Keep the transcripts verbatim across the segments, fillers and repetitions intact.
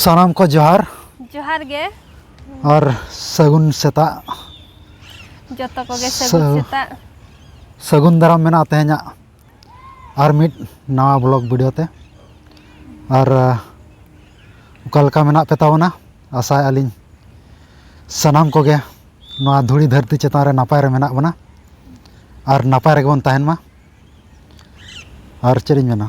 ᱥᱟᱱᱟᱢ ᱠᱚ ᱡᱚᱦᱟᱨ᱾ ᱡᱚᱦᱟᱨ ᱜᱮ᱾ ᱟᱨ ᱥᱟᱹᱜᱩᱱ ᱥᱮᱛᱟᱜ᱾ ᱡᱚᱛᱚ ᱠᱚᱜᱮ ᱥᱟᱹᱜᱩᱱ ᱥᱟᱹ- ᱥᱮᱛᱟᱜ᱾ ᱥᱟᱹᱜᱩᱱ ᱫᱟᱨᱟᱢ ᱢᱮᱱᱟᱜᱼᱟ ᱛᱮᱦᱮᱧᱟᱜ ᱟᱨ ᱢᱤᱫ ᱱᱟᱣᱟ ᱵᱞᱚᱜ ᱵᱷᱤᱰᱤᱭᱳ ᱛᱮ᱾ ᱟᱨ ᱚᱠᱟ ᱞᱮᱠᱟ ᱢᱮᱱᱟᱜ ᱯᱮ ᱛᱟᱵᱚᱱᱟ? ᱟᱥᱟᱭᱮᱫᱼᱟ ᱞᱤᱧ ᱥᱟᱱᱟᱢ ᱠᱚᱜᱮ ᱱᱚᱣᱟ ᱫᱷᱩᱲᱤ ᱫᱷᱟᱹᱨᱛᱤ ᱪᱮᱛᱟᱱ ᱨᱮ ᱱᱟᱯᱟᱭ ᱨᱮ ᱢᱮᱱᱟᱜ ᱵᱚᱱᱟ ᱟᱨ ᱱᱟᱯᱟᱭ ᱨᱮᱜᱮ ᱵᱚᱱ ᱛᱟᱦᱮᱱ ᱢᱟ᱾ ᱟᱨ ᱪᱮᱫ ᱤᱧ ᱢᱮᱱᱟ?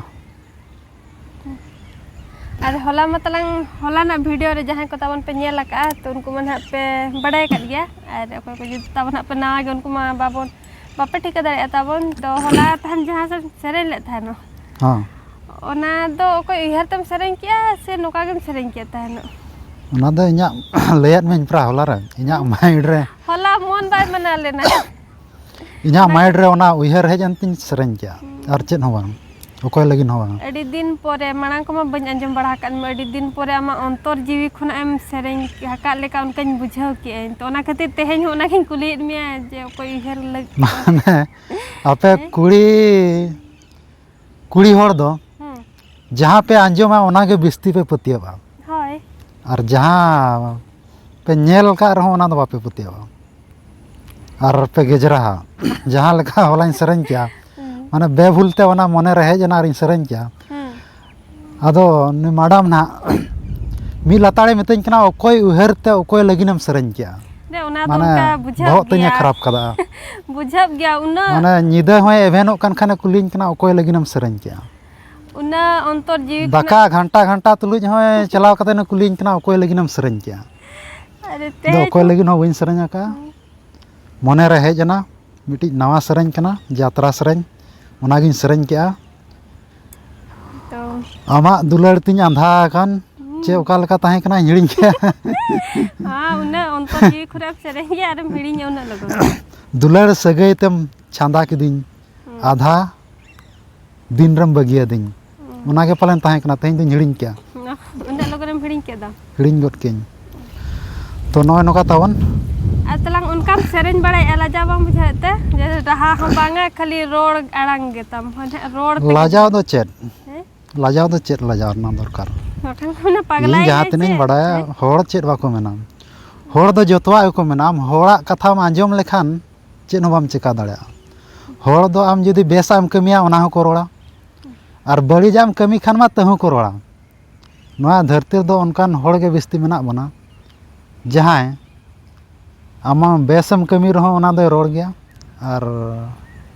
ᱟᱨ ᱦᱚᱞᱟ ᱢᱟ ᱛᱟᱞᱟᱝ, ᱦᱚᱞᱟᱱᱟᱜ ᱵᱷᱤᱰᱤᱭᱳ ᱨᱮ ᱡᱟᱦᱟᱸᱭ ᱠᱚ ᱛᱟᱵᱚᱱ ᱯᱮ ᱧᱮᱞ ᱟᱠᱟᱫᱼᱟ, ᱛᱚ ᱩᱱᱠᱩ ᱢᱟ ᱱᱟᱦᱟᱜ ᱯᱮ ᱵᱟᱲᱟᱭ ᱟᱠᱟᱫ ᱜᱮᱭᱟ, ᱟᱨ ᱚᱠᱚᱭ ᱠᱚ ᱡᱩᱫᱤ ᱛᱟᱵᱚᱱ ᱦᱟᱸᱜ ᱯᱮ ᱱᱟᱣᱟ ᱜᱮ, ᱩᱱᱠᱩ ᱢᱟ ᱵᱟᱵᱚᱱ, ᱵᱟᱯᱮ ᱴᱷᱤᱠᱟᱹ ᱫᱟᱲᱮᱭᱟᱜᱼᱟ ᱛᱟᱵᱚᱱ᱾ ᱛᱚ ᱦᱚᱞᱟ ᱛᱟᱦᱮᱱ ᱡᱟᱦᱟᱸ ᱥᱮ-, ᱥᱮᱨᱮᱧ ᱞᱮᱫ ᱛᱟᱦᱮᱱᱚᱜ, ᱦᱚᱸ᱾ ᱚᱱᱟ ᱫᱚ ᱚᱠᱚᱭ ᱩᱭᱦᱟᱹᱨ ᱛᱮᱢ ᱥᱮᱨᱮᱧ ᱠᱮᱜᱼᱟ ᱥᱮ ᱱᱚᱝᱠᱟ ᱜᱮᱢ ᱥᱮᱨᱮᱧ ᱠᱮᱫ ᱛᱟᱦᱮᱱᱚᱜ? ᱚᱱᱟ ᱫᱚ ᱤᱧᱟᱹᱜ ᱞᱟᱹᱭᱟᱫ ᱢᱮᱭᱟᱹᱧ ᱯᱨᱟ ᱦᱚᱞᱟ ᱨᱮ, ᱤᱧᱟᱹᱜ ᱢᱟᱭᱤᱱᱰ ᱨᱮ᱾ ᱦᱚᱞᱟ ᱢᱚᱱ ᱵᱟᱭ ᱢᱟᱱᱟᱣ ᱞᱮᱱᱟ᱾ ᱤᱧᱟᱹᱜ ᱚᱱᱟ ᱢᱟᱭᱤᱱᱰ ᱨᱮ ᱚᱱᱟ ᱩᱭᱦᱟᱹᱨ ᱦᱮᱡ ᱮᱱ ᱛᱤᱧ ᱥᱮᱨᱮᱧ ᱠᱮᱜᱼᱟ, ᱦᱩᱸ᱾ ᱟᱨ ᱪᱮᱫ ᱦᱚᱸ ᱵᱟᱝ, ᱚᱠᱚᱭ ᱞᱟᱹᱜᱤᱫ ᱦᱚᱸ ᱵᱟᱝ᱾ ᱟᱹᱰᱤ ᱫᱤᱱ ᱯᱚᱨᱮ, ᱢᱟᱲᱟᱝ ᱠᱚᱢᱟ ᱵᱟᱹᱧ ᱟᱸᱡᱚᱢ ᱵᱟᱲᱟ ᱟᱠᱟᱫ ᱢᱮ, ᱟᱹᱰᱤ ᱫᱤᱱ ᱯᱚᱨᱮ ᱟᱢᱟᱜ ᱚᱱᱛᱚᱨ ᱡᱤᱣᱤ ᱠᱷᱚᱱᱟᱜ ᱮᱢ ᱥᱮᱨᱮᱧ ᱟᱠᱟᱫ ᱞᱮᱠᱟ ᱚᱱᱠᱟᱧ ᱵᱩᱡᱷᱟᱹᱣ ᱠᱮᱜᱼᱟᱹᱧ᱾ ᱛᱚ ᱚᱱᱟ ᱠᱷᱟᱹᱛᱤᱨ ᱛᱮᱦᱮᱧ ᱦᱚᱸ ᱚᱱᱟᱜᱤᱧ ᱠᱩᱞᱤᱭᱮᱫ ᱢᱮᱭᱟ ᱡᱮ ᱚᱠᱚᱭ ᱩᱭᱦᱟᱹᱨ ᱞᱟᱹᱜᱤᱫ᱾ ᱢᱟᱱᱮ ᱟᱯᱮ ᱦᱮᱸ? ᱠᱩᱲᱤ, ᱠᱩᱲᱤ ᱦᱚᱲ ᱫᱚ ᱦᱩᱸ᱾ ᱡᱟᱦᱟᱸ ᱯᱮ ᱟᱸᱡᱚᱢᱟ ᱚᱱᱟᱜᱮ ᱵᱤᱥᱛᱤ ᱯᱮ ᱯᱟᱹᱛᱭᱟᱹᱣᱟ᱾ ᱦᱳᱭ᱾ ᱟᱨ ᱡᱟᱦᱟᱸ ᱯᱮ ᱧᱮᱞ ᱟᱠᱟᱫ ᱨᱮᱦᱚᱸ ᱚᱱᱟ ᱫᱚ ᱵᱟᱯᱮ ᱯᱟᱹᱛᱭᱟᱹᱣᱟ᱾ ᱟᱨ ᱯᱮ ᱜᱮᱡᱽᱨᱟᱦᱟ᱾ ᱡᱟᱦᱟᱸ ᱞᱮᱠᱟ ᱦᱚᱞᱟᱧ ᱥᱮᱨᱮᱧ ᱠᱮᱜᱼᱟ, ᱦᱩᱸ᱾ ᱢᱟᱱᱮ ᱵᱮᱵᱷᱩᱞ ᱛᱮ ᱚᱱᱟ ᱢᱚᱱᱮ ᱨᱮ ᱦᱮᱡ ᱮᱱᱟ ᱟᱨᱤᱧ ᱥᱮᱨᱮᱧ ᱠᱮᱜᱼᱟ᱾ ᱦᱩᱸ᱾ ᱟᱫᱚ ᱩᱱᱤ ᱢᱮᱰᱟᱢ ᱱᱟᱦᱟᱜ ᱢᱤᱫ ᱞᱟᱛᱟᱲᱮ ᱢᱤᱛᱟᱹᱧ ᱠᱟᱱᱟ, "ᱚᱠᱚᱭ ᱩᱭᱦᱟᱹᱨ ᱛᱮ ᱚᱠᱚᱭ ᱞᱟᱹᱜᱤᱫ ᱮᱢ ᱥᱮᱨᱮᱧ ᱠᱮᱜᱼᱟ?" ᱨᱮ, ᱚᱱᱟ ᱫᱚ ᱢᱟᱱᱮ ᱚᱱᱠᱟ ᱵᱩᱡᱷᱟᱹᱜ ᱵᱚᱦᱚᱜ ᱛᱤᱧᱮ ᱜᱮᱭᱟ᱾ ᱠᱷᱟᱨᱟᱯ ᱠᱟᱫᱟ᱾ ᱵᱩᱡᱷᱟᱹᱜ ᱜᱮᱭᱟ ᱩᱱᱟᱹᱜ᱾ ᱢᱟᱱᱮ ᱧᱤᱫᱟᱹ ᱦᱚᱸᱭ ᱮᱵᱷᱮᱱᱚᱜ ᱠᱟᱱ ᱠᱷᱟᱱᱮ ᱠᱩᱞᱤᱧ ᱠᱟᱱᱟ, "ᱚᱠᱚᱭ ᱞᱟᱹᱜᱤᱫ ᱮᱢ ᱥᱮᱨᱮᱧ ᱠᱮᱜᱼᱟ?" ᱩᱱᱟᱹᱜ ᱚᱱᱛᱚᱨ ᱡᱤᱣᱤ ᱫᱟᱠᱟ ᱠᱷᱚᱱᱟᱜ ᱜᱷᱟᱱᱴᱟ ᱜᱷᱟᱱᱴᱟ ᱛᱩᱞᱩᱡ ᱦᱚᱸᱭ ᱪᱟᱞᱟᱣ ᱠᱟᱛᱮ ᱠᱩᱞᱤᱧ ᱠᱟᱱᱟ, "ᱚᱠᱚᱭ ᱞᱟᱹᱜᱤᱫ ᱮᱢ ᱥᱮᱨᱮᱧ ᱠᱮᱜᱼᱟ?" ᱟᱨᱮ ᱤᱧ ᱫᱚ ᱛᱮᱦᱮᱧ ᱚᱠᱚᱭ ᱦᱚᱸ ᱞᱟᱹᱜᱤᱫ ᱦᱚᱸ ᱵᱟᱹᱧ ᱥᱮᱨᱮᱧ ᱟᱠᱟᱫᱼᱟ᱾ ᱦᱩᱸ᱾ ᱢᱚᱱᱮ ᱨᱮ ᱦᱮᱡ ᱮᱱᱟ, ᱢᱤᱫᱴᱤᱡ ᱱᱟᱣᱟ ᱥᱮᱨᱮᱧ ᱠᱟᱱᱟ, ᱡᱟᱛᱨᱟ ᱥᱮᱨᱮᱧ, ᱚᱱᱟᱜᱤᱧ ᱥᱮᱨᱮᱧ ᱠᱮᱜᱼᱟ᱾ ᱛᱚ᱾ ᱟᱢᱟᱜ ᱫᱩᱞᱟᱹᱲ ᱛᱤᱧ ᱟᱸᱫᱷᱟ ᱟᱠᱟᱱ, ᱦᱩᱸ᱾ ᱪᱮᱫ ᱚᱠᱟ ᱞᱮᱠᱟ ᱛᱟᱦᱮᱸ ᱠᱟᱱᱟ, ᱦᱤᱲᱤᱧ ᱠᱮᱜᱼᱟ᱾ ᱦᱮᱸ, ᱩᱱᱟᱹᱜ ᱚᱱᱛᱚᱨ ᱡᱤᱣᱤ ᱠᱷᱚᱱᱟᱜ ᱮᱢ ᱥᱮᱨᱮᱧ ᱜᱮᱭᱟ ᱟᱨᱮᱢ ᱦᱤᱲᱤᱧᱟ ᱩᱱᱟᱹᱜ ᱞᱚᱜᱚᱱ᱾ ᱫᱩᱞᱟᱹᱲ ᱥᱟᱹᱜᱟᱹᱭ ᱛᱮᱢ ᱪᱷᱟᱸᱫᱟ ᱠᱤᱫᱤᱧ, ᱦᱩᱸ᱾ ᱟᱫᱷᱟ ᱫᱤᱱ ᱨᱮᱢ ᱵᱟᱹᱜᱤᱭᱟᱫᱤᱧ᱾ ᱦᱩᱸ᱾ ᱚᱱᱟᱜᱮ ᱯᱟᱞᱮᱱ ᱛᱟᱦᱮᱸ ᱠᱟᱱᱟ, ᱛᱮᱦᱮᱧ ᱫᱚᱧ ᱦᱤᱲᱤᱧ ᱠᱮᱜᱼᱟ᱾ ᱩᱱᱟᱹᱜ ᱞᱚᱜᱚᱱᱮᱢ ᱦᱤᱲᱤᱧ ᱠᱮᱫ ᱫᱚ? ᱦᱤᱲᱤᱧ ᱜᱚᱫ ᱠᱮᱜᱼᱟᱹᱧ᱾ ᱛᱚ ᱱᱚᱜᱼᱚᱭ ᱱᱚᱝᱠᱟ ᱛᱟᱵᱚᱱ᱾ ᱟᱨ ᱛᱟᱞᱟᱝ ᱚᱱᱠᱟᱢ ᱥᱮᱨᱮᱧ ᱵᱟᱲᱟᱭᱮᱫᱼᱟ, ᱞᱟᱡᱟᱣ ᱵᱟᱢ ᱵᱩᱡᱷᱟᱹᱣᱮᱫ ᱛᱮ? ᱡᱮ ᱨᱟᱦᱟ ᱦᱚᱸ ᱵᱟᱝᱟ, ᱠᱷᱟᱹᱞᱤ ᱨᱚᱲ ᱟᱲᱟᱝ ᱜᱮᱛᱟᱢ᱾ ᱦᱳᱭ ᱱᱟᱦᱟᱜ, ᱨᱚᱲ ᱛᱮᱜᱮ ᱞᱟᱡᱟᱣ ᱵᱩᱡᱷᱟᱹᱣ᱾ ᱫᱚ ᱪᱮᱫ? ᱦᱮᱸ? ᱞᱟᱡᱟᱣ ᱫᱚ ᱪᱮᱫ ᱞᱟᱡᱟᱣ ᱨᱮᱱᱟᱜ ᱫᱚᱨᱠᱟᱨ? ᱵᱟᱠᱷᱟᱱ ᱠᱚ ᱢᱮᱱᱟ ᱯᱟᱜᱽᱞᱟ ᱤᱧ ᱡᱟᱦᱟᱸ ᱮᱱᱟᱭ ᱛᱤᱱᱟᱹᱜ ᱤᱧ ᱥᱮ᱾ ᱵᱟᱲᱟᱭᱟ, ᱦᱮᱸ᱾ ᱦᱚᱲ ᱪᱮᱫ ᱵᱟᱠᱚ ᱢᱮᱱᱟ᱾ ᱦᱚᱲ ᱫᱚ ᱡᱚᱛᱚᱣᱟᱜ ᱜᱮᱠᱚ ᱢᱮᱱᱟ᱾ ᱟᱢ ᱦᱚᱲᱟᱜ ᱠᱟᱛᱷᱟᱢ ᱟᱸᱡᱚᱢ ᱞᱮᱠᱷᱟᱱ ᱪᱮᱫ ᱦᱚᱸ ᱵᱟᱢ ᱪᱮᱠᱟ ᱫᱟᱲᱮᱭᱟᱜᱼᱟ᱾ ᱦᱚᱲ ᱫᱚ ᱟᱢ ᱡᱩᱫᱤ ᱵᱮᱥᱟᱜ ᱮᱢ ᱠᱟᱹᱢᱤᱭᱟ, ᱚᱱᱟ ᱦᱚᱸᱠᱚ ᱨᱚᱲᱟ, ᱟᱨ ᱵᱟᱹᱲᱤᱡᱟᱜ ᱮᱢ ᱠᱟᱹᱢᱤ ᱠᱷᱟᱱ ᱢᱟ ᱛᱟᱹᱦᱩᱸ ᱠᱚ ᱨᱚᱲᱟ᱾ ᱱᱚᱣᱟ ᱫᱷᱟᱹᱨᱛᱤ ᱨᱮᱫᱚ ᱚᱱᱠᱟᱱ ᱦᱚᱲ ᱜᱮ ᱵᱤᱥᱛᱤ ᱢᱮᱱᱟᱜ ᱵᱚᱱᱟ, ᱡᱟᱦᱟᱸᱭ ᱟᱢᱟᱜ ᱵᱮᱥᱮᱢ ᱠᱟᱹᱢᱤ ᱨᱮᱦᱚᱸ ᱚᱱᱟ ᱫᱚᱭ ᱨᱚᱲ ᱜᱮᱭᱟ, ᱟᱨ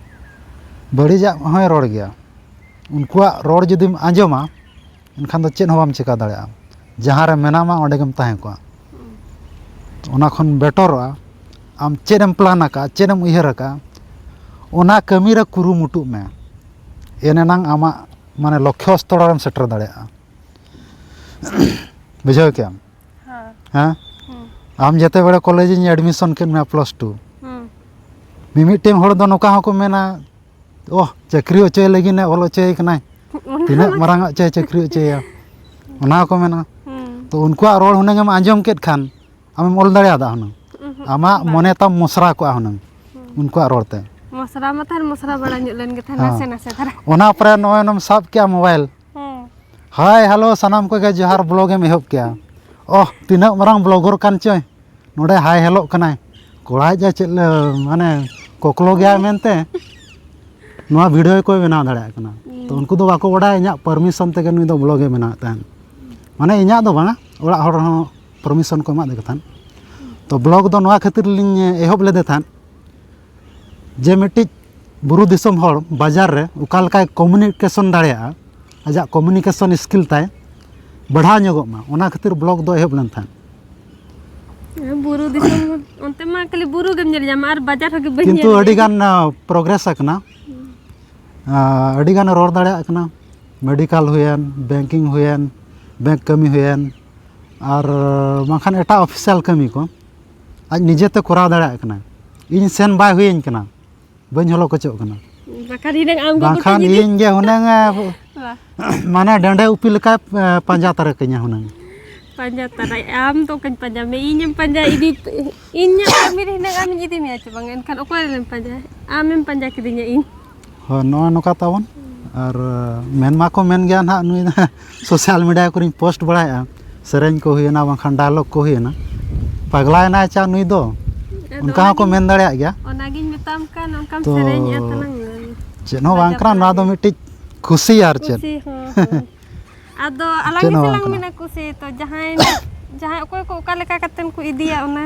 ᱵᱟᱹᱲᱤᱡᱟᱜ ᱦᱚᱸᱭ ᱨᱚᱲ ᱜᱮᱭᱟ᱾ ᱩᱱᱠᱩᱣᱟᱜ ᱨᱚᱲ ᱡᱩᱫᱤᱢ ᱟᱸᱡᱚᱢᱟ, ᱮᱱᱠᱷᱟᱱ ᱫᱚ ᱪᱮᱫ ᱦᱚᱸ ᱵᱟᱢ ᱪᱮᱠᱟ ᱫᱟᱲᱮᱭᱟᱜᱼᱟ᱾ ᱡᱟᱦᱟᱸ ᱨᱮ ᱢᱮᱱᱟᱢᱟ, ᱚᱸᱰᱮ ᱜᱮᱢ ᱛᱟᱦᱮᱸ ᱠᱚᱜᱼᱟ᱾ ᱚᱱᱟ ᱠᱷᱚᱱ ᱵᱮᱴᱚᱨᱚᱜᱼᱟ, ᱟᱢ ᱪᱮᱫ ᱮᱢ ᱯᱞᱟᱱ ᱟᱠᱟᱫᱼᱟ, ᱪᱮᱫ ᱮᱢ ᱩᱭᱦᱟᱹᱨ ᱟᱠᱟᱫᱼᱟ, ᱚᱱᱟ ᱠᱟᱹᱢᱤ ᱨᱮ ᱠᱩᱨᱩᱢᱩᱴᱩᱜ ᱢᱮ᱾ ᱮᱱ ᱮᱱᱟᱝ ᱟᱢᱟᱜ, ᱢᱟᱱᱮ, ᱞᱚᱠᱠᱷᱚ ᱥᱛᱚᱨ ᱨᱮᱢ ᱥᱮᱴᱮᱨ ᱫᱟᱲᱮᱭᱟᱜᱼᱟ᱾ ᱵᱩᱡᱷᱟᱹᱣ ᱠᱮᱜᱼᱟᱢ? ᱦᱮᱸ᱾ ᱦᱮᱸ? ᱦᱩᱸ᱾ ᱟᱢ ᱡᱮᱛᱮ ᱵᱮᱲᱟ ᱠᱚᱞᱮᱡᱽ ᱤᱧ ᱮᱰᱢᱤᱥᱚᱱ ᱠᱮᱫ ᱢᱮᱭᱟ, ᱯᱞᱟᱥ ᱴᱩ᱾ ᱦᱩᱸ᱾ ᱢᱤᱢᱤᱫᱴᱮᱱ ᱦᱚᱲ ᱫᱚ ᱱᱚᱝᱠᱟ ᱦᱚᱸᱠᱚ ᱢᱮᱱᱟ, "ᱳᱦ, ᱪᱟᱹᱠᱨᱤ ᱦᱚᱪᱚᱭ ᱞᱟᱹᱜᱤᱫ ᱮ ᱚᱞ ᱦᱚᱪᱚᱭᱮ ᱠᱟᱱᱟᱭ, ᱚᱱᱟ ᱛᱤᱱᱟᱹᱜ ᱢᱟ ᱢᱟᱨᱟᱝ ᱟᱜ ᱪᱚᱭ ᱪᱟᱹᱠᱨᱤ ᱦᱚᱪᱚᱭᱮᱭᱟ?" ᱚᱱᱟ ᱦᱚᱸᱠᱚ ᱢᱮᱱᱟ᱾ ᱦᱩᱸ᱾ ᱛᱚ, ᱩᱱᱠᱩᱣᱟᱜ ᱨᱚᱲ ᱦᱩᱱᱟᱹᱝ ᱮᱢ ᱟᱸᱡᱚᱢ ᱠᱮᱫ ᱠᱷᱟᱱ, ᱟᱢᱮᱢ ᱚᱞ ᱫᱟᱲᱮᱭᱟᱫᱟ ᱦᱩᱱᱟᱹᱝ᱾ ᱩᱦᱩᱸ, ᱟᱢᱟᱜ ᱵᱟᱝ᱾ ᱢᱚᱱᱮ ᱛᱟᱢ ᱢᱚᱥᱨᱟ ᱠᱚᱜᱼᱟ ᱦᱩᱱᱟᱹᱝ ᱦᱩᱸ᱾ ᱩᱱᱠᱩᱣᱟᱜ ᱨᱚᱲ ᱛᱮ᱾ ᱢᱚᱥᱨᱟ ᱢᱟ ᱛᱟᱦᱮᱱ, ᱢᱚᱥᱨᱟ ᱵᱟᱲᱟ ᱧᱚᱜ ᱞᱮᱱ ᱜᱮ ᱛᱟᱦᱮᱱ, ᱦᱮᱸ᱾ ᱱᱟᱥᱮ ᱱᱟᱥᱮ ᱫᱷᱟᱨᱟ᱾ ᱚᱱᱟ ᱯᱚᱨᱮ ᱱᱚᱜᱼᱚᱭ ᱱᱚᱢ ᱥᱟᱵ ᱠᱮᱜᱼᱟ ᱢᱳᱵᱟᱭᱤᱞ᱾ ᱦᱮᱸ᱾ ᱦᱟᱭ, ᱦᱮᱞᱳ, ᱥᱟᱱᱟᱢ ᱠᱚᱜᱮ ᱡᱚᱦᱟᱨ, ᱵᱞᱚᱜ ᱮᱢ ᱮᱦᱚᱵ ᱠᱮᱜᱼᱟ᱾ ᱚᱦ, ᱛᱤᱱᱟᱹᱜ ᱢᱟᱨᱟᱝ ᱵᱞᱚᱜᱚᱨ ᱠᱟᱱ ᱪᱚᱭ, ᱱᱚᱰᱮ ᱦᱟᱭ ᱦᱮᱞᱳᱜ ᱠᱟᱱᱟᱭ᱾ ᱠᱚᱲᱟ ᱡᱟ ᱪᱮᱫ ᱞᱮ, ᱢᱟᱱᱮ, ᱠᱚᱠᱞᱚ ᱜᱮᱭᱟᱭ ᱢᱮᱱᱛᱮ ᱱᱚᱣᱟ ᱵᱷᱤᱰᱤᱭᱳ ᱠᱚᱭ ᱵᱮᱱᱟᱣ ᱫᱟᱲᱮᱭᱟᱜ ᱠᱟᱱᱟ᱾ ᱦᱩᱸ᱾ ᱛᱚ, ᱩᱱᱠᱩ ᱫᱚ ᱵᱟᱠᱚ ᱵᱟᱰᱟᱭᱟ ᱤᱧᱟᱹᱜ ᱯᱟᱨᱢᱤᱥᱚᱱ ᱛᱮᱜᱮ ᱱᱩᱭ ᱫᱚ ᱵᱞᱚᱜ ᱮ ᱵᱮᱱᱟᱣᱮᱫ ᱛᱟᱦᱮᱸᱫ᱾ ᱢᱟᱱᱮ, ᱤᱧᱟᱹᱜ ᱫᱚ ᱵᱟᱝᱟ, ᱚᱲᱟᱜ ᱦᱚᱲ ᱦᱚᱸ ᱯᱟᱨᱢᱤᱥᱚᱱ ᱠᱚ ᱮᱢᱟᱫᱮ ᱠᱚ ᱛᱟᱦᱮᱸᱫ᱾ ᱛᱚ, ᱵᱞᱚᱜ ᱫᱚ ᱱᱚᱣᱟ ᱠᱷᱟᱹᱛᱤᱨ ᱞᱤᱧ ᱮᱦᱚᱵ ᱞᱮᱫᱮ ᱛᱟᱦᱮᱸᱫ, ᱡᱮ ᱢᱤᱫᱴᱤᱡ ᱵᱩᱨᱩ ᱫᱤᱥᱚᱢ ᱦᱚᱲ ᱵᱟᱡᱟᱨ ᱨᱮ ᱚᱠᱟ ᱞᱮᱠᱟᱭ ᱠᱚᱢᱤᱭᱩᱱᱤᱠᱮᱥᱚᱱ ᱫᱟᱲᱮᱭᱟᱜᱼᱟ, ᱟᱡᱟᱜ ᱠᱚᱢᱤᱭᱩᱱᱤᱠᱮᱥᱚᱱ ᱥᱠᱤᱞ ᱛᱟᱭ ᱵᱟᱲᱦᱟᱣ ᱧᱚᱜᱚᱜ ᱢᱟ, ᱚᱱᱟ ᱠᱷᱟᱹᱛᱤᱨ ᱵᱞᱚᱜ ᱫᱚ ᱮᱦᱚᱵ ᱞᱮᱱ ᱛᱟᱦᱮᱸᱫ᱾ ᱵᱩᱨᱩ ᱫᱤᱥᱚᱢ, ᱚᱱᱛᱮ ᱢᱟ ᱠᱷᱟᱹᱞᱤ ᱵᱩᱨᱩ ᱜᱮᱢ ᱧᱮᱞ ᱧᱟᱢᱟ, ᱟᱨ ᱵᱟᱡᱟᱨ ᱦᱚᱸᱜᱮ ᱵᱟᱹᱧ ᱠᱤᱱᱛᱩ ᱧᱮᱞ ᱟᱹᱰᱤ ᱧᱟᱢᱟ᱾ ᱜᱟᱱ, ᱟ, ᱯᱨᱳᱜᱨᱮᱥ ᱟᱠᱟᱱᱟ᱾ ᱦᱩᱸ᱾ ᱟ, ᱟᱹᱰᱤ ᱜᱟᱱᱮ ᱨᱚᱲ ᱫᱟᱲᱮᱭᱟᱜ ᱠᱟᱱᱟ᱾ ᱢᱮᱰᱤᱠᱟᱞ ᱦᱩᱭᱮᱱ, ᱵᱮᱝᱠᱤᱝ ᱦᱩᱭᱮᱱ, ᱵᱮᱝᱠ ᱠᱟᱹᱢᱤ ᱦᱩᱭᱮᱱ, ᱟᱨ ᱵᱟᱝᱠᱷᱟᱱ ᱮᱴᱟᱜ ᱚᱯᱷᱤᱥᱤᱭᱟᱞ ᱠᱟᱹᱢᱤ ᱠᱚ ᱟᱡ ᱱᱤᱡᱮᱛᱮ ᱠᱚᱨᱟᱣ ᱫᱟᱲᱮᱭᱟᱜ ᱠᱟᱱᱟ᱾ ᱤᱧ ᱥᱮᱱ ᱵᱟᱭ ᱦᱩᱭᱟᱹᱧ ᱠᱟᱱᱟ, ᱵᱟᱹᱧ ᱦᱚᱞᱚ ᱠᱚᱪᱚᱜ ᱠᱟᱱᱟ᱾ ᱵᱟᱠᱷᱟᱱ ᱦᱤᱱᱟᱹᱝ ᱟᱢ ᱜᱮ ᱵᱟᱝᱠᱷᱟᱱ ᱜᱚᱴᱟ ᱡᱤᱞ᱾ ᱤᱧ ᱜᱮ ᱦᱩᱱᱟᱹᱝ, ᱮ, ᱵᱟᱦ᱾ ᱢᱟᱱᱮ ᱰᱮᱸᱰᱮ ᱩᱯᱤ ᱞᱮᱠᱟᱭ, ᱮ, ᱯᱟᱸᱡᱟ ᱛᱟᱨᱟ ᱠᱟᱹᱧᱟ ᱦᱩᱱᱟᱹᱝ᱾ ᱯᱟᱸᱡᱟ ᱛᱟᱨᱟᱭ, ᱟᱢ ᱫᱚ ᱚᱠᱟᱧ ᱯᱟᱸᱡᱟ ᱢᱮ, ᱤᱧᱮᱢ ᱯᱟᱸᱡᱟ ᱤᱫᱤ, ᱤᱧᱟᱹᱜ ᱠᱟᱹᱢᱤ ᱨᱮ ᱦᱤᱱᱟᱹᱝ ᱟᱢᱤᱧ ᱤᱫᱤ ᱢᱮᱭᱟ ᱪᱮ ᱵᱟᱝ? ᱮᱱᱠᱷᱟᱱ ᱚᱠᱚᱭ ᱨᱮᱢ ᱯᱟᱸᱡᱟᱭᱟ? ᱟᱢᱮᱢ ᱯᱟᱸᱡᱟ ᱠᱤᱫᱤᱧᱟ ᱤᱧ᱾ ᱦᱳᱭ, ᱱᱚᱜᱼᱚᱭ ᱱᱚᱝᱠᱟ ᱛᱟᱵᱚᱱ᱾ ᱟᱨ ᱢᱮᱱ ᱢᱟᱠᱚ ᱢᱮᱱ ᱜᱮᱭᱟ ᱱᱟᱦᱟᱜ, ᱱᱩᱭ ᱥᱳᱥᱟᱞ ᱢᱤᱰᱤᱭᱟ ᱠᱚᱨᱮᱧ ᱯᱳᱥᱴ ᱵᱟᱲᱟᱭᱮᱫᱼᱟ, ᱥᱮᱨᱮᱧ ᱠᱚ ᱦᱩᱭᱮᱱᱟ, ᱵᱟᱝᱠᱷᱟᱱ ᱰᱟᱭᱞᱚᱜ ᱠᱚ ᱦᱩᱭᱮᱱᱟ, ᱯᱟᱜᱽᱞᱟᱭᱮᱱᱟᱭ ᱪᱟ ᱱᱩᱭ ᱫᱚ, ᱟᱫᱚ ᱚᱱᱠᱟ ᱦᱚᱸᱠᱚ ᱚᱱᱟᱜᱤᱧ ᱢᱮᱱ ᱫᱟᱲᱮᱭᱟᱜ ᱜᱮᱭᱟ᱾ ᱚᱱᱟᱜᱤᱧ ᱢᱮᱛᱟᱢ ᱠᱟᱱ, ᱚᱱᱠᱟᱢ ᱛᱚ, ᱥᱮᱨᱮᱧᱮᱫᱼᱟ ᱛᱟᱞᱟᱝ᱾ ᱪᱮᱫ ᱦᱚᱸ ᱵᱟᱝ ᱵᱟᱡᱟᱣ ᱠᱟᱱᱟ, ᱱᱚᱣᱟ ᱫᱚ ᱯᱟᱞᱟᱜᱤᱧ᱾ ᱢᱤᱫᱴᱤᱡ ᱠᱷᱩᱥᱤ ᱟᱨ ᱪᱮᱫ᱾ ᱠᱩᱥᱤ, ᱦᱚᱸ, ᱦᱚᱸ᱾ ᱟᱫᱚ ᱟᱞᱟᱝ ᱪᱮᱫ ᱦᱚᱸ ᱜᱮᱥᱮ ᱵᱟᱝ ᱞᱟᱝ ᱠᱟᱱᱟ᱾ ᱢᱮᱱᱟ ᱠᱩᱥᱤ, ᱛᱚ ᱡᱟᱦᱟᱸᱭ, ᱡᱟᱦᱟᱸᱭ ᱚᱠᱚᱭ ᱠᱚ ᱚᱠᱟ ᱞᱮᱠᱟ ᱠᱟᱛᱮᱱ ᱠᱚ ᱤᱫᱤᱭᱟ ᱚᱱᱟ᱾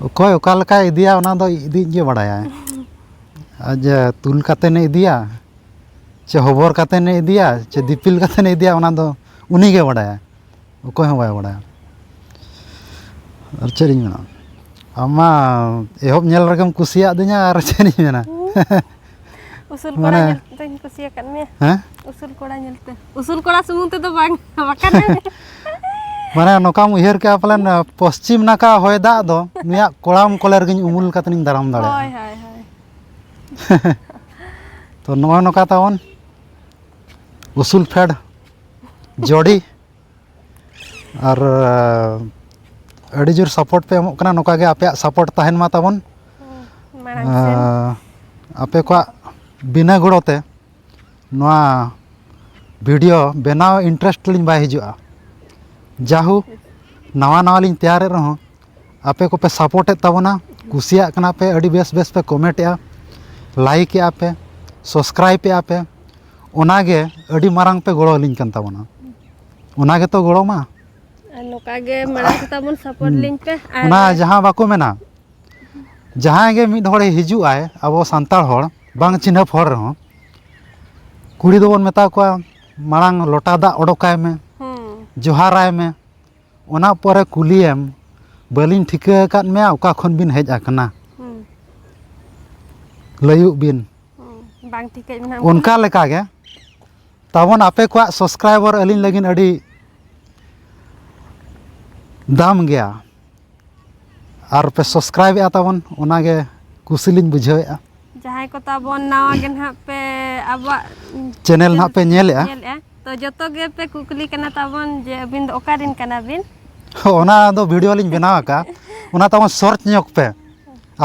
ᱚᱠᱚᱭ ᱚᱠᱟ ᱞᱮᱠᱟᱭ ᱤᱫᱤᱭᱟ, ᱚᱱᱟ ᱫᱚ ᱤᱫᱤᱭᱤᱡ ᱜᱮ ᱵᱟᱲᱟᱭᱟᱭ᱾ ᱟᱨ ᱡᱮ ᱛᱩᱞ ᱠᱟᱛᱮᱱᱮ ᱤᱫᱤᱭᱟ, ᱪᱮ ᱦᱚᱵᱚᱨ ᱠᱟᱛᱮᱱᱮ ᱤᱫᱤᱭᱟ, ᱪᱮ ᱫᱤᱯᱤᱞ ᱠᱟᱛᱮᱱᱮ ᱤᱫᱤᱭᱟ, ᱚᱱᱟ ᱫᱚ ᱩᱱᱤ ᱜᱮ ᱵᱟᱲᱟᱭᱟ, ᱚᱠᱚᱭ ᱦᱚᱸ ᱵᱟᱭ ᱵᱟᱲᱟᱭᱟ᱾ ᱟᱨ ᱪᱮᱫ ᱤᱧ ᱢᱮᱱᱟ, ᱟᱢ ᱢᱟ ᱮᱦᱚᱵ ᱧᱮᱞ ᱨᱮᱜᱮᱢ ᱠᱩᱥᱤᱭᱟᱫᱤᱧᱟ, ᱟᱨ ᱪᱮᱫ ᱤᱧ ᱢᱮᱱᱟ᱾ ᱩᱥᱩᱞ ᱠᱚᱲᱟ ᱢᱟᱱᱮ ᱧᱮᱞ ᱛᱮᱧ ᱠᱩᱥᱤᱭᱟᱠᱟᱫ ᱢᱮᱭᱟ᱾ ᱦᱮᱸ? ᱩᱥᱩᱞ ᱠᱚᱲᱟ ᱧᱮᱞᱛᱮ᱾ ᱩᱥᱩᱞ ᱠᱚᱲᱟ ᱥᱩᱢᱩᱝ ᱛᱮᱫᱚ ᱵᱟᱝ, ᱵᱟᱠᱷᱟᱱ᱾ ᱢᱟᱱᱮ ᱱᱚᱝᱠᱟᱢ ᱩᱭᱦᱟᱹᱨ ᱠᱮᱜᱼᱟ ᱯᱟᱞᱮᱱ, ᱯᱚᱥᱪᱤᱢ ᱱᱟᱠᱷᱟ ᱦᱚᱭ ᱫᱟᱜ ᱫᱚ ᱱᱩᱭᱟᱜ ᱠᱚᱲᱟᱢ ᱠᱚᱞᱮ ᱨᱮᱜᱮᱧ ᱩᱢᱩᱞ ᱠᱟᱛᱮᱧ ᱫᱟᱨᱟᱢ ᱫᱟᱲᱮᱭᱟᱜᱼᱟ᱾ ᱦᱳᱭ, ᱦᱳᱭ, ᱦᱳᱭ᱾ ᱛᱚ ᱱᱚᱜᱼᱚᱭ ᱱᱚᱝᱠᱟ ᱛᱟᱵᱚᱱ ᱩᱥᱩᱞ ᱯᱷᱮᱰ ᱡᱳᱰᱤ᱾ ᱟᱨ ᱟᱹᱰᱤ ᱡᱳᱨ ᱥᱟᱯᱳᱨᱴ ᱯᱮ ᱮᱢᱚᱜ ᱠᱟᱱᱟ, ᱱᱚᱝᱠᱟ ᱜᱮ ᱟᱯᱮᱭᱟᱜ ᱥᱟᱯᱳᱨᱴ ᱛᱟᱦᱮᱱ ᱢᱟ ᱛᱟᱵᱚᱱ᱾ ᱦᱩᱸ, ᱢᱟᱲᱟᱝ ᱥᱮᱱ᱾ ᱟᱨ ᱟᱯᱮ ᱠᱚᱣᱟᱜ ᱵᱤᱱᱟᱹ ᱜᱚᱲᱚ ᱛᱮ ᱱᱚᱣᱟ ᱵᱷᱤᱰᱤᱭᱳ ᱵᱮᱱᱟᱣ ᱤᱱᱴᱟᱨᱮᱥᱴ ᱞᱤᱧ ᱵᱟᱭ ᱦᱤᱡᱩᱜᱼᱟ᱾ ᱡᱟᱦᱳᱠ, ᱱᱟᱣᱟ ᱱᱟᱣᱟ ᱞᱤᱧ ᱛᱮᱭᱟᱨᱮᱫ ᱨᱮᱦᱚᱸ ᱟᱯᱮ ᱠᱚᱯᱮ ᱥᱟᱯᱳᱨᱴᱮᱫ ᱛᱟᱵᱚᱱᱟ, ᱠᱩᱥᱤᱭᱟᱜ ᱠᱟᱱᱟ ᱯᱮ, ᱟᱹᱰᱤ ᱵᱮᱥ ᱵᱮᱥ ᱯᱮ ᱠᱚᱢᱮᱱᱴᱮᱜᱼᱟ, ᱞᱟᱭᱤᱠᱮᱜᱼᱟ ᱯᱮ, ᱥᱟᱵᱥᱠᱨᱟᱭᱤᱵᱮᱜᱼᱟ ᱯᱮ, ᱚᱱᱟᱜᱮ ᱟᱹᱰᱤ ᱢᱟᱨᱟᱝ ᱯᱮ ᱜᱚᱲᱚ ᱟᱹᱞᱤᱧ ᱠᱟᱱ ᱛᱟᱵᱚᱱᱟ᱾ ᱚᱱᱟ ᱜᱮᱛᱚ ᱜᱚᱲᱚ ᱢᱟ᱾ ᱟᱨ ᱱᱚᱝᱠᱟ ᱜᱮ ᱢᱟᱲᱟᱝ ᱥᱮᱫ ᱛᱟᱵᱚᱱ ᱥᱟᱯᱳᱨᱴ ᱦᱩᱸ᱾ ᱞᱤᱧ ᱯᱮ᱾ ᱟᱨ ᱚᱱᱟ ᱡᱟᱦᱟᱸ ᱵᱟᱠᱚ ᱢᱮᱱᱟ, ᱡᱟᱦᱟᱸᱭ ᱜᱮ ᱢᱤᱫ ᱦᱚᱲᱮ ᱦᱤᱡᱩᱜ ᱟᱭ, ᱟᱵᱚ ᱥᱟᱱᱛᱟᱲ ᱦᱚᱲ, ᱵᱟᱝ ᱪᱤᱱᱦᱟᱹᱯ ᱦᱚᱲ ᱨᱮᱦᱚᱸ, ᱠᱩᱲᱤ ᱫᱚᱵᱚᱱ ᱢᱮᱛᱟ ᱠᱚᱣᱟ, "ᱢᱟᱲᱟᱝ ᱞᱚᱴᱟ ᱫᱟᱜ ᱚᱰᱚᱠᱟᱭ ᱢᱮ, ᱦᱩᱸ᱾ ᱡᱚᱦᱟᱨᱟᱭ ᱢᱮ, ᱚᱱᱟ ᱯᱚᱨᱮ ᱠᱩᱞᱤᱭᱮᱢ, 'ᱵᱟᱹᱞᱤᱧ ᱴᱷᱤᱠᱟᱹ ᱟᱠᱟᱫ ᱢᱮᱭᱟ, ᱚᱠᱟ ᱠᱷᱚᱱ ᱵᱤᱱ ᱦᱮᱡ ᱟᱠᱟᱱᱟ? ᱦᱩᱸ᱾ ᱞᱟᱹᱭᱩᱜ ᱵᱤᱱ᱾'" ᱦᱩᱸ᱾ ᱵᱟᱝ ᱴᱷᱤᱠᱟᱹᱭ ᱢᱮ ᱱᱟᱦᱟᱜ᱾ ᱚᱱᱠᱟ ᱞᱮᱠᱟ ᱜᱮ ᱛᱟᱵᱚᱱ ᱟᱯᱮ ᱠᱚᱣᱟᱜ ᱥᱟᱵᱥᱠᱨᱟᱭᱵᱟᱨ ᱟᱹᱞᱤᱧ ᱞᱟᱹᱜᱤᱫ ᱟᱹᱰᱤ ᱫᱟᱢ ᱜᱮᱭᱟ᱾ ᱟᱨ ᱯᱮ ᱥᱟᱵᱥᱠᱨᱟᱭᱤᱵᱮᱜᱼᱟ ᱛᱟᱵᱚᱱ, ᱚᱱᱟᱜᱮ ᱠᱩᱥᱤ ᱞᱤᱧ ᱵᱩᱡᱷᱟᱹᱣᱮᱫᱼᱟ᱾ ᱡᱟᱦᱟᱸᱭ ᱠᱚ ᱛᱟᱵᱚᱱ ᱱᱟᱣᱟ ᱜᱮ ᱱᱟᱦᱟᱜ ᱯᱮ ᱟᱵᱚᱣᱟᱜ ᱪᱮᱱᱮᱞ ᱱᱟᱦᱟᱜ ᱯᱮ ᱧᱮᱞᱮᱜᱼᱟ᱾ ᱧᱮᱞᱮᱜᱼᱟ, ᱛᱚ ᱡᱚᱛᱚ ᱜᱮᱯᱮ ᱠᱩᱠᱞᱤ ᱠᱟᱱᱟ ᱛᱟᱵᱚᱱ ᱡᱮ ᱟᱹᱵᱤᱱ ᱫᱚ ᱚᱠᱟ ᱨᱮᱱ ᱠᱟᱱᱟ ᱵᱤᱱ? ᱚᱱᱟ ᱫᱚ ᱵᱷᱤᱰᱤᱭᱳ ᱞᱤᱧ ᱵᱮᱱᱟᱣ ᱟᱠᱟᱫᱼᱟ, ᱚᱱᱟ ᱛᱟᱵᱚᱱ ᱥᱟᱨᱪ ᱧᱚᱜ ᱯᱮ᱾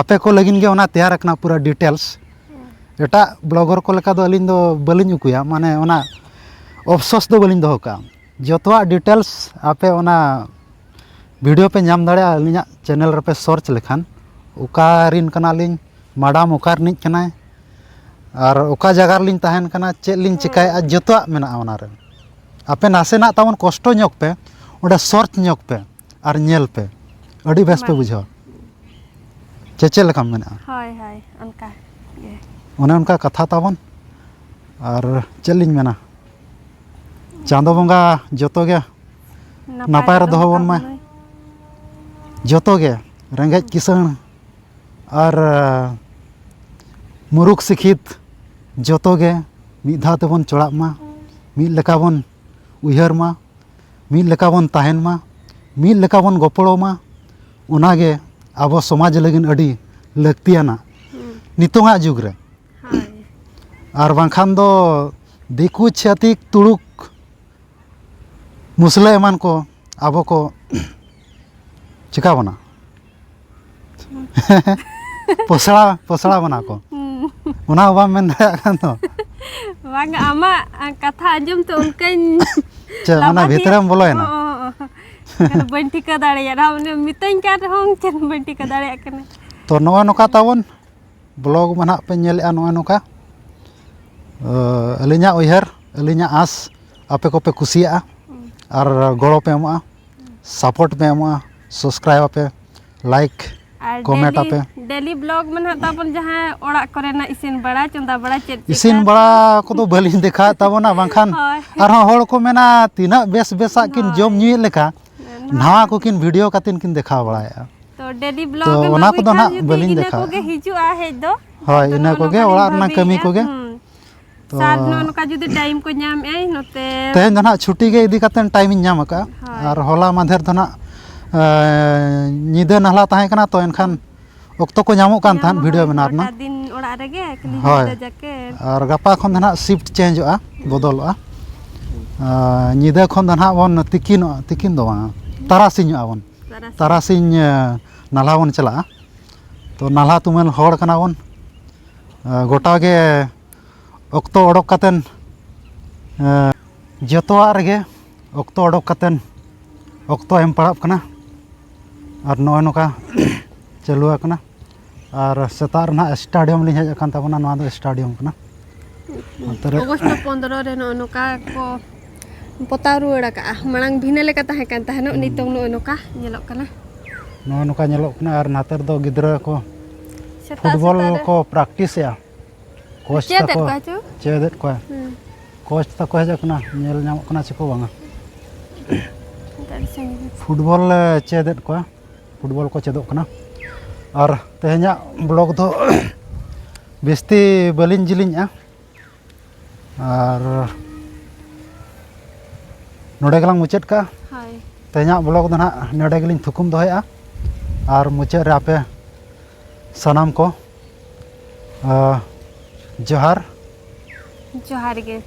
ᱟᱯᱮ ᱠᱚ ᱞᱟᱹᱜᱤᱫ ᱜᱮ ᱚᱱᱟ ᱛᱮᱭᱟᱨ ᱟᱠᱟᱱᱟ ᱯᱩᱨᱟᱹ ᱰᱤᱴᱮᱞᱥ᱾ ᱮᱴᱟᱜ ᱵᱞᱚᱜᱟᱨ ᱠᱚ ᱞᱮᱠᱟ ᱫᱚ ᱟᱹᱞᱤᱧ ᱫᱚ ᱵᱟᱹᱞᱤᱧ ᱩᱠᱩᱭᱟ, ᱢᱟᱱᱮ ᱚᱱᱟ ᱚᱯᱥᱚᱥ ᱫᱚ ᱵᱟᱹᱞᱤᱧ ᱫᱚᱦᱚ ᱠᱟᱜᱼᱟ᱾ ᱡᱚᱛᱚᱣᱟᱜ ᱰᱤᱴᱮᱞᱥ ᱟᱯᱮ ᱚᱱᱟ ᱵᱷᱤᱰᱤᱭᱳ ᱯᱮ ᱧᱟᱢ ᱫᱟᱲᱮᱭᱟᱜᱼᱟ ᱟᱹᱞᱤᱧᱟᱜ ᱪᱮᱱᱮᱞ ᱨᱮᱯᱮ ᱥᱟᱨᱪ ᱞᱮᱠᱷᱟᱱ᱾ ᱚᱠᱟ ᱨᱤᱱ ᱠᱟᱱᱟᱞᱤᱧ, ᱢᱟᱰᱟᱢ ᱚᱠᱟ ᱨᱤᱱᱤᱡ ᱠᱟᱱᱟᱭ, ᱟᱨ ᱚᱠᱟ ᱡᱟᱭᱜᱟ ᱨᱮᱞᱤᱧ ᱛᱟᱦᱮᱱ ᱠᱟᱱᱟ, ᱪᱮᱫ ᱞᱤᱧ ᱪᱤᱠᱟᱹᱭᱮᱫᱼᱟ, ᱡᱚᱛᱚᱣᱟᱜ ᱢᱮᱱᱟᱜᱼᱟ ᱚᱱᱟᱨᱮ᱾ ᱟᱯᱮ ᱱᱟᱥᱮᱱᱟᱜ ᱛᱟᱵᱚᱱ ᱠᱚᱥᱴᱚ ᱧᱚᱜ ᱯᱮ, ᱚᱸᱰᱮ ᱥᱟᱨᱪ ᱧᱚᱜ ᱯᱮ ᱟᱨ ᱧᱮᱞ ᱯᱮ, ᱟᱹᱰᱤ ᱵᱮᱥ ᱯᱮ ᱢᱟ᱾ ᱵᱩᱡᱷᱟᱹᱣᱟ᱾ ᱪᱮ ᱪᱮᱫ ᱞᱮᱠᱟᱢ ᱢᱮᱱᱮᱫᱼᱟ? ᱦᱳᱭ, ᱦᱳᱭ, ᱚᱱᱠᱟ ᱜᱮ᱾ ᱚᱱᱮ ᱚᱱᱠᱟ ᱠᱟᱛᱷᱟ ᱛᱟᱵᱚᱱ᱾ ᱟᱨ ᱪᱮᱫ ᱞᱤᱧ ᱢᱮᱱᱟ, ᱪᱟᱸᱫᱚ ᱵᱚᱸᱜᱟ ᱡᱚᱛᱚ ᱜᱮ ᱱᱟᱯᱟᱭ ᱨᱮ ᱫᱚᱦᱚ ᱵᱚᱱ ᱢᱟᱭ᱾ ᱡᱚᱛᱚ ᱜᱮ, ᱨᱮᱸᱜᱮᱡ ᱠᱤᱥᱟᱹᱬ ᱟᱨ ᱢᱩᱨᱩᱠ ᱥᱤᱠᱷᱤᱛ, ᱡᱚᱛᱚ ᱜᱮ ᱢᱤᱫ ᱫᱷᱟᱣ ᱛᱮᱵᱚᱱ ᱪᱚᱲᱟᱜ ᱢᱟ, ᱢᱤᱫ ᱞᱮᱠᱟ ᱵᱚᱱ ᱩᱭᱦᱟᱹᱨ ᱢᱟ, ᱢᱤᱫ ᱞᱮᱠᱟ ᱵᱚᱱ ᱛᱟᱦᱮᱱ ᱢᱟ, ᱢᱤᱫ ᱞᱮᱠᱟ ᱵᱚᱱ ᱜᱚᱯᱚᱲᱚ ᱢᱟ᱾ ᱚᱱᱟᱜᱮ ᱟᱵᱚ ᱥᱚᱢᱟᱡᱽ ᱞᱟᱹᱜᱤᱫ ᱟᱹᱰᱤ ᱞᱟᱹᱠᱛᱤᱭᱟᱱᱟ᱾ ᱦᱩᱸ᱾ ᱱᱤᱛᱚᱝᱟᱜ ᱡᱩᱜᱽ ᱨᱮ᱾ ᱦᱳᱭ᱾ ᱟᱨ ᱵᱟᱝᱠᱷᱟᱱ ᱫᱚ ᱫᱤᱠᱩ, ᱪᱷᱟᱹᱛᱤᱠ, ᱛᱩᱲᱩᱠ, ᱢᱩᱥᱞᱟᱹ ᱮᱢᱟᱱ ᱠᱚ ᱟᱵᱚ ᱠᱚ ᱪᱤᱠᱟ ᱵᱚᱱᱟ? ᱯᱚᱥᱲᱟ, ᱯᱚᱥᱲᱟ ᱵᱚᱱᱟ ᱠᱚ᱾ ᱦᱩᱸ᱾ ᱚᱱᱟ ᱦᱚᱸ ᱵᱟᱢ ᱢᱮᱱ ᱫᱟᱲᱮᱭᱟᱜ ᱠᱟᱱ ᱫᱚ᱾ ᱵᱟᱝ, ᱟᱢᱟᱜ ᱠᱟᱛᱷᱟ ᱟᱸᱡᱚᱢ ᱛᱮ ᱚᱱᱠᱟᱧ ᱪᱮᱫ, ᱚᱱᱟ ᱞᱟᱵᱟᱫᱤᱭᱟ᱾ ᱵᱷᱤᱛᱨᱮᱢ ᱵᱚᱞᱚᱭᱮᱱᱟ? ᱦᱚᱸ, ᱦᱚᱸ, ᱦᱚᱸ᱾ ᱵᱟᱹᱧ ᱴᱷᱤᱠᱟᱹ ᱫᱟᱲᱮᱭᱟᱜᱼᱟ᱾ ᱟᱢ ᱢᱤᱛᱟᱹᱧ ᱠᱟᱱ ᱨᱮᱦᱚᱸ ᱪᱮᱫ ᱵᱟᱹᱧ ᱴᱷᱤᱠᱟᱹ ᱫᱟᱲᱮᱭᱟᱜ ᱠᱟᱱᱟ᱾ ᱛᱚ, ᱱᱚᱜᱼᱚᱭ ᱱᱚᱝᱠᱟ ᱛᱟᱵᱚᱱ ᱵᱞᱚᱜ ᱢᱟ ᱱᱟᱦᱟᱜ ᱯᱮ ᱧᱮᱞᱮᱫᱼᱟ ᱱᱚᱜᱼᱚᱭ ᱱᱚᱝᱠᱟ᱾ ᱟᱹᱞᱤᱧᱟᱜ ᱩᱭᱦᱟᱹᱨ, ᱟᱹᱞᱤᱧᱟᱜ ᱟᱸᱥ, ᱟᱯᱮ ᱠᱚᱯᱮ ᱠᱩᱥᱤᱭᱟᱜᱼᱟ ᱟᱨ ᱜᱚᱲᱚ ᱯᱮ ᱮᱢᱚᱜᱼᱟ, ᱥᱟᱯᱳᱨᱴ ᱯᱮ ᱮᱢᱚᱜᱼᱟ, ᱥᱟᱵᱥᱠᱨᱟᱭᱤᱵ ᱟᱯᱮ, ᱞᱟᱭᱤᱠ, ᱟᱨ ᱠᱚᱢᱮᱱᱴ ᱰᱮᱞᱤ, ᱟᱯᱮ᱾ ᱰᱮᱞᱤ ᱵᱞᱚᱜ ᱢᱟ ᱱᱟᱦᱟᱜ ᱛᱟᱵᱚᱱ ᱡᱟᱦᱟᱸ ᱚᱲᱟᱜ ᱠᱚᱨᱮᱱᱟᱜ ᱤᱥᱤᱱ ᱵᱟᱲᱟ, ᱪᱚᱸᱫᱟ ᱵᱟᱲᱟ, ᱪᱮᱫ ᱤᱥᱤᱱ ᱪᱮᱠᱟ ᱵᱟᱲᱟ ᱠᱚᱫᱚ ᱵᱟᱹᱞᱤᱧ ᱫᱮᱠᱷᱟᱣᱮᱫ ᱛᱟᱵᱚᱱᱟ, ᱵᱟᱝᱠᱷᱟᱱ ᱦᱳᱭ᱾ ᱟᱨᱦᱚᱸ ᱦᱚᱲ ᱠᱚ ᱢᱮᱱᱟ, "ᱛᱤᱱᱟᱹᱜ ᱵᱮᱥ ᱵᱮᱥᱟᱜ ᱠᱤᱱ ᱦᱳᱭ᱾ ᱡᱚᱢ ᱧᱩᱭᱮᱫ ᱞᱮᱠᱟ, ᱱᱚᱣᱟ ᱱᱟᱣᱟ ᱠᱚᱠᱤᱱ ᱵᱷᱤᱰᱤᱭᱳ ᱠᱟᱛᱮᱫ ᱠᱤᱱ ᱫᱮᱠᱷᱟᱣ ᱵᱟᱲᱟᱭᱮᱫᱼᱟ?" ᱛᱚ ᱰᱮᱞᱤ ᱵᱞᱚᱜ ᱛᱚ ᱮᱢ ᱚᱱᱟ ᱟᱹᱜᱩᱭ ᱠᱚᱫᱚ ᱠᱷᱟᱱ ᱱᱟᱦᱟᱜ ᱡᱩᱫᱤ ᱵᱟᱹᱞᱤᱧ ᱤᱱᱟᱹ ᱫᱮᱠᱷᱟᱣᱮᱫᱼᱟ᱾ ᱠᱚᱜᱮ ᱦᱤᱡᱩᱜᱼᱟ ᱦᱮᱡ ᱫᱚ᱾ ᱦᱳᱭ, ᱟᱫᱚ ᱤᱱᱟᱹ ᱱᱚᱜᱼᱚ ᱠᱚᱜᱮ ᱱᱚᱝᱠᱟᱞᱤᱧ ᱚᱲᱟᱜ ᱨᱮᱱᱟᱜ ᱠᱟᱹᱢᱤ ᱵᱷᱟᱵᱤᱭᱮᱫᱼᱟ᱾ ᱠᱚᱜᱮ᱾ ᱦᱩᱸ᱾ ᱛᱚ ᱥᱟᱨ ᱱᱚᱜᱼᱚ ᱱᱚᱝᱠᱟ ᱡᱩᱫᱤ ᱴᱟᱭᱤᱢ ᱠᱚ ᱧᱟᱢᱮᱫᱼᱟᱭ ᱱᱚᱛᱮ᱾ ᱛᱮᱦᱮᱧ ᱫᱚ ᱱᱟᱦᱟᱜ ᱪᱷᱩᱴᱤ ᱜᱮ ᱤᱫᱤ ᱠᱟᱛᱮᱫ ᱴᱟᱭᱤᱢᱤᱧ ᱧᱟᱢ ᱟᱠᱟᱫᱼᱟ᱾ ᱦᱳᱭ᱾ ᱟᱨ ᱦᱚᱞᱟ ᱢᱟᱫᱷᱮᱨ ᱫᱚ ᱱᱟᱦᱟᱜ, ᱮᱸ, ᱧᱤᱫᱟᱹ ᱱᱟᱞᱦᱟ ᱛᱟᱦᱮᱸ ᱠᱟᱱᱟ, ᱛᱚ ᱮᱱᱠᱷᱟᱱ ᱚᱠᱛᱚ ᱠᱚ ᱧᱟᱢᱚᱜ ᱠᱟᱱ ᱧᱟᱢ ᱛᱟᱦᱮᱸᱫ ᱵᱷᱤᱰᱤᱭᱳ ᱦᱚᱸ ᱵᱮᱱᱟᱣ ᱜᱚᱴᱟ ᱨᱮᱱᱟᱜ᱾ ᱫᱤᱱ ᱚᱲᱟᱜ ᱨᱮᱜᱮ ᱠᱷᱟᱹᱞᱤ ᱦᱳᱭ᱾ ᱧᱤᱫᱟᱹ ᱡᱟᱠᱮ᱾ ᱟᱨ ᱜᱟᱯᱟ ᱠᱷᱚᱱ ᱫᱚ ᱱᱟᱦᱟᱜ ᱥᱤᱯᱴ ᱪᱮᱧᱡᱚᱜᱼᱟ, ᱵᱚᱫᱚᱞᱚᱜᱼᱟ᱾ ᱟᱨ ᱧᱤᱫᱟᱹ ᱠᱷᱚᱱ ᱫᱚ ᱱᱟᱦᱟᱜ ᱵᱚᱱ ᱛᱤᱠᱤᱱᱚᱜᱼᱟ, ᱛᱤᱠᱤᱱ ᱫᱚ ᱵᱟᱝᱟ, ᱛᱟᱨᱟᱥᱤᱧᱚᱜᱼᱟ ᱵᱚᱱ᱾ ᱛᱟᱨᱟᱥᱤᱧ᱾ ᱛᱟᱨᱟᱥᱤᱧ, ᱮ, ᱱᱟᱞᱦᱟ ᱵᱚᱱ ᱪᱟᱞᱟᱜᱼᱟ᱾ ᱛᱚ ᱱᱟᱞᱦᱟ ᱛᱩᱢᱟᱹᱞ ᱦᱚᱲ ᱠᱟᱱᱟ ᱵᱚᱱ᱾ ᱜᱚᱴᱟ ᱜᱮ ᱚᱠᱛᱚ ᱚᱰᱚᱠ ᱠᱟᱛᱮᱱ, ᱡᱚᱛᱚᱣᱟᱜ ᱨᱮᱜᱮ ᱚᱠᱛᱚ ᱚᱰᱚᱠ ᱠᱟᱛᱮᱱ ᱚᱠᱛᱚ ᱮᱢ ᱯᱟᱲᱟᱜ ᱠᱟᱱᱟ᱾ ᱟᱨ ᱱᱚᱜᱼᱚᱭ ᱱᱚᱝᱠᱟ ᱪᱟᱹᱞᱩ ᱟᱠᱟᱱᱟ᱾ ᱟᱨ ᱥᱮᱛᱟᱜ ᱨᱮ ᱱᱟᱦᱟᱜ ᱥᱴᱮᱰᱤᱭᱟᱢ ᱞᱤᱧ ᱦᱮᱡ ᱟᱠᱟᱱ ᱛᱟᱵᱚᱱᱟ᱾ ᱱᱚᱣᱟ ᱫᱚ ᱥᱴᱮᱰᱤᱭᱟᱢ ᱠᱟᱱᱟ᱾ ᱚᱱᱛᱮ ᱨᱮ ᱚᱜᱚᱥᱴ ᱯᱚᱱᱫᱽᱨᱚ ᱨᱮ ᱱᱚᱜᱼᱚ ᱱᱚᱝᱠᱟ ᱠᱚ ᱯᱚᱛᱟᱣ ᱨᱩᱣᱟᱹᱲ ᱟᱠᱟᱜᱼᱟ᱾ ᱢᱟᱲᱟᱝ ᱵᱷᱤᱱᱟᱹ ᱞᱮᱠᱟ ᱛᱟᱦᱮᱸ ᱠᱟᱱ ᱛᱟᱦᱮᱱᱚᱜ, ᱱᱤᱛᱚᱝ ᱱᱚᱜᱼᱚ ᱱᱚᱝᱠᱟ ᱧᱮᱞᱚᱜ ᱠᱟᱱᱟ᱾ ᱱᱚᱜᱼᱚ ᱱᱚᱝᱠᱟ ᱧᱮᱞᱚᱜ ᱠᱟᱱᱟ᱾ ᱟᱨ ᱱᱚᱛᱮ ᱨᱮᱫᱚ ᱜᱤᱫᱽᱨᱟᱹ ᱠᱚ ᱥᱮᱛᱟᱜ ᱯᱷᱩᱴᱵᱚᱞ ᱥᱮᱛᱟᱜ ᱨᱮ ᱠᱚ ᱯᱨᱮᱠᱴᱤᱥᱮᱜᱼᱟ᱾ ᱠᱳᱪ ᱪᱮᱫ ᱮᱫ ᱛᱟᱠᱚ ᱠᱚᱣᱟ ᱪᱚ? ᱪᱮᱫ ᱮᱫ ᱠᱚᱣᱟ᱾ ᱦᱩᱸ᱾ ᱠᱳᱪ ᱛᱟᱠᱚ ᱦᱮᱡ ᱟᱠᱟᱱᱟ, ᱧᱮᱞ ᱧᱟᱢᱚᱜ ᱠᱟᱱᱟ ᱪᱮ ᱠᱚ ᱵᱟᱝᱟ᱾ ᱟᱹᱰᱤ ᱥᱟᱺᱜᱤᱧ᱾ ᱯᱷᱩᱴᱵᱚᱞ ᱞᱮ ᱪᱮᱫ ᱮᱫ ᱠᱚᱣᱟ, ᱯᱷᱩᱴᱵᱚᱞ ᱠᱚ ᱪᱮᱫᱚᱜ ᱠᱟᱱᱟ᱾ ᱟᱨ ᱛᱮᱦᱮᱧᱟᱜ ᱵᱞᱚᱜ ᱫᱚ ᱵᱤᱥᱛᱤ ᱵᱟᱹᱞᱤᱧ ᱡᱤᱞᱤᱧᱟ, ᱟᱨ ᱱᱚᱰᱮ ᱜᱮᱞᱟᱝ ᱢᱩᱪᱟᱹᱫ ᱠᱟᱜᱼᱟ᱾ ᱦᱳᱭ᱾ ᱛᱮᱦᱮᱧᱟᱜ ᱵᱞᱚᱜ ᱫᱚ ᱱᱟᱦᱟᱜ ᱱᱚᱰᱮ ᱜᱮᱞᱤᱧ ᱛᱷᱩᱠᱩᱢ ᱫᱚᱦᱚᱭᱮᱫᱼᱟ᱾ ᱟᱨ ᱢᱩᱪᱟᱹᱫ ᱨᱮ ᱟᱯᱮ ᱥᱟᱱᱟᱢ ᱠᱚ, ᱟᱸ, ᱡᱚᱦᱟᱨ᱾ ᱡᱚᱦᱟᱨ ᱜᱮ᱾